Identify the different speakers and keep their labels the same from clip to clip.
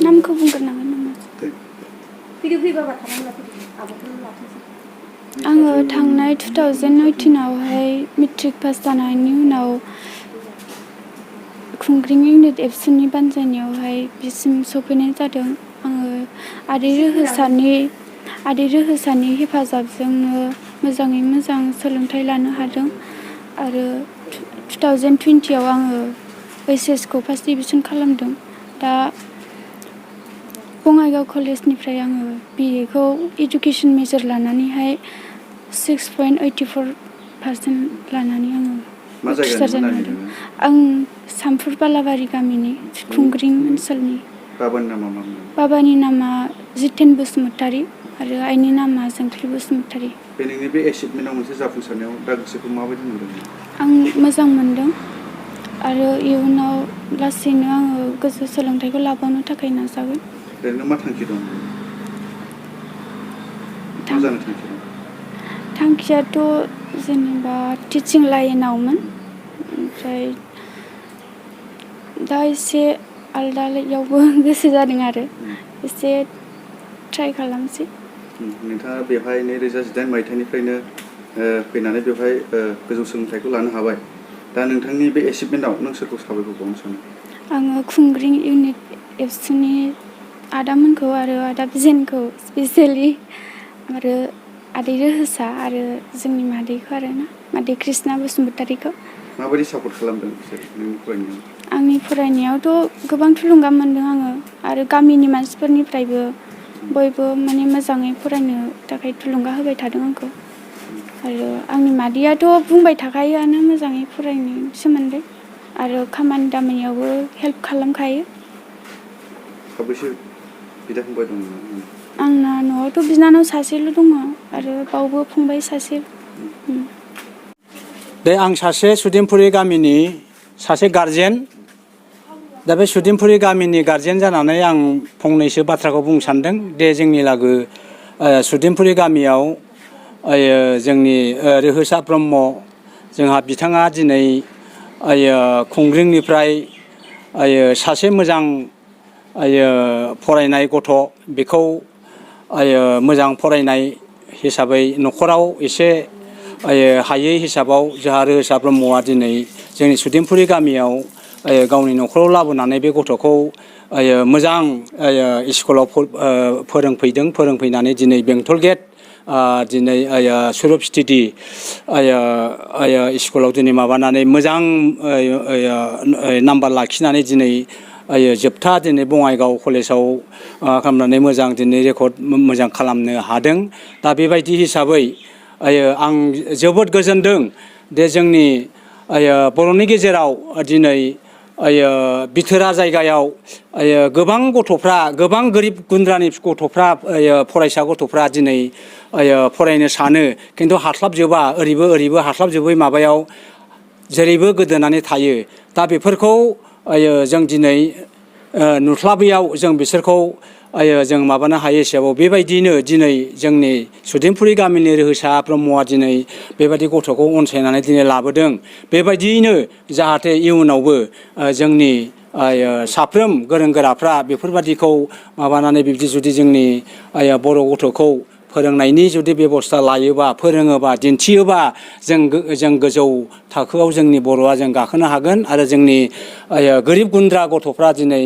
Speaker 1: नामखौ बुंगोन नामा आङो थांनाय 2018 आवहाय मेट्रिक पास जानायनि उनाव खुंग्रिं इउनिट एबसुनि बानजायनायावहाय बिसिम सफैनाय जादों। आङो आदै रोहोसानि हेफाजाबजोंनो मोजाङै मोजां सोलोंथाइ लानो हादों आरो 2020 आव आङो OHS खौ फार्स्ट डिभिजन खालामदों। दा बङाइगाव कलेजनिफ्राय आङो BA खौ इडुकेसन मेजर लानानैहाय 6.84% लानानै आङो उथ्रिसार जानो हादों। आं सामफुर बालाबारि गामिनि खुंग्रिं ओनसोलनि। बाबानि नामा जितेन बसुमतारी आरो आइनि नामा जोंख्लि बसुमतारी।
Speaker 2: बे नोंनि बे एचिभमेन्टआव मोनसे जाफुंसारनायाव दा गोसोखौ माबायदि मोनदों?
Speaker 1: आं मोजां मोनदों आरो इयुनाव लासैनो आङो गोजौ सोलोंथाइखौ लाबावनो थाखाय नाजागोन।
Speaker 2: ओरैनो मा थांखि दं? मा जानो थांखि दं?
Speaker 1: थांखियाथ' जेनेबा टिचिं लाइनावमोन, ओमफ्राय दा एसे आलदायावबो गोसो जादों आरो एसे ट्राइ खालामसै।
Speaker 2: नोंथाङा बेवहाय 2018 मायथाइनिफ्रायनो फैनानै बेवहाय गोजौ सोलोंथाइखौ लानो हाबाय। दा नोंथांनि बे एचिभमेन्टआव नों सोरखौ साबायखर बावनो सानो?
Speaker 1: आङो खुंग्रिं इउनिट एबसुनि आदामोनखौ आरो आदा बिजेनखौ स्पेसियेलि आरो आदै रोहोसा आरो जोंनि मादैखौ आरोना मादै कृष्णा बसुमतारीखौ।
Speaker 2: माबायदि सापर्ट खालामदों बिसोर नोंनि फरायनायाव?
Speaker 1: आंनि फरायनायावथ' गोबां थुलुंगा मोनदों आङो आरो गामिनि मानसिफोरनिफ्रायबो बयबो माने मोजाङै फरायनो थाखाय थुलुंगा होबाय थादों आंखौ। आरो आंनि मादैयाथ' बुंबाय थाखायोआनो मोजाङै फरायनायनि सोमोन्दै आरो खामानि दामानियावबो हेल्प खालामखायो।
Speaker 2: साबैसे बिदा फंबाय दं?
Speaker 1: आंना न'आवथ' बिनानाव सासेल' दङ आरो बावबो फंबाय सासे।
Speaker 3: बे आं सासे सुदेमपुरि गामिनि सासे गारजेन। दा बे सुदेमपुरि गामिनि गारजेन जानानै आं फंनैसो बाथ्राखौ बुंनो सानदों दे जोंनि लागो सुदेमपुरि गामियाव जोंनि रोहोसा ब्रह्म जोंहा बिथाङा दिनै खुंग्रिंनिफ्राय सासे मोजां फरायनाय गथ' बेखौ मोजां फरायनाय हिसाबै न'खराव एसे हायै हिसाबाव जोंहा रोहोसा ब्रह्मआ दिनै जोंनि सुदेमपुरि गामियाव गावनि न'खराव लाबोनानै बे गथ'खौ मोजां स्कुलाव फोरोंफैनानै दिनै बेंटल गेट दिनै सुरुप स्टेडि स्कुलाव दिनै माबानानै मोजां नाम्बार लाखिनानै दिनै जोबथा दिनै बङाइगाव कलेजाव खालामनानै मोजां दिनै रेकर्ड मोजां खालामनो हादों। दा बेबायदि हिसाबै आं जोबोद गोजोनदों दे जोंनि बर'नि गेजेराव दिनै बिथोरा जायगायाव गोबां गथ'फ्रा गोबां गोरिब गुन्द्रानि गथ'फ्रा फरायसा गथ'फ्रा दिनै फरायनो सानो खिन्थु हास्लाबजोबा ओरैबो हास्लाबजोबै माबायाव जेरैबो गोदोनानै थायो। दा बेफोरखौ जों दिनै नुस्लाबैयाव जों बिसोरखौ जों माबानो हायो हिसाबाव बेबायदियैनो दिनै जोंनि सुदेमपुरि गामिनि रोहोसा ब्रह्मआ दिनै बेबायदि गथ'खौ अनसायनानै दिनै लाबोदों। बेबायदियैनो जाहाथे इयुनावबो जोंनि साफ्रोम गोरों गोराफ्रा बेफोरबादिखौ माबानानै बिब्दि जुदि जोंनि बर' गथ'खौ फोरोंनायनि जुदि बेबस्था लायोबा फोरोङोबा दिन्थियोबा जों गोजौ थाखोआव जोंनि बर'आ जों गाखोनो हागोन आरो जोंनि गोरिब गुन्द्रा गथ'फ्रा दिनै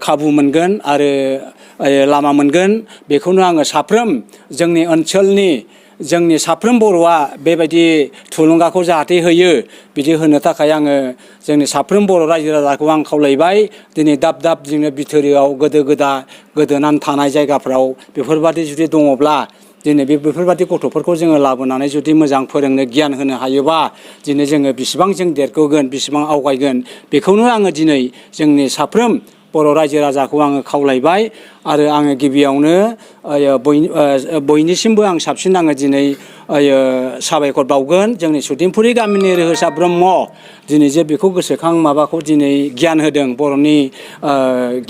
Speaker 3: खाबु मोनगोन आरो लामा मोनगोन। बेखौनो आङो साफ्रोम जोंनि ओनसोलनि जोंनि साफ्रोम बर'आ बेबायदि थुलुंगाखौ जाहाथे होयो बिदि होनो थाखाय आङो जोंनि साफ्रोम बर' रायजो राजाखौ आं खावलायबाय दिनै दाब जोंनि बिथोराव गोदोनानै थानाय जायगाफ्राव बेफोरबादि जुदि दङब्ला दिनै बेफोरबादि गथ'फोरखौ जोङो लाबोनानै जुदि मोजां फोरोंनो गियान होनो हायोबा दिनै जोङो बेसेबां जों देरगोन बेसेबां आवगायगोन बेखौनो आङो दिनै जोंनि साफ्रोम बर' रायजो राजाखौ आङो खावलायबाय। आरो आङो गिबियावनो बयनिसिमबो आं साबसिन आङो दिनै साबायखर बावगोन जोंनि सुदेमपुरि गामिनि रोहोसा ब्रह्म दिनै जे बेखौ गोसोखां माबाखौ दिनै गियान होदों बर'नि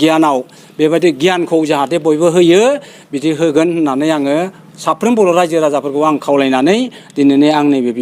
Speaker 3: गियानाव बेबायदि गियानखौ जाहाथे बयबो होयो बिदि होगोन होननानै आङो साफ्रोम बर' रायजो राजाफोरखौ आं खावलायनानै दिनैनि आंनि बे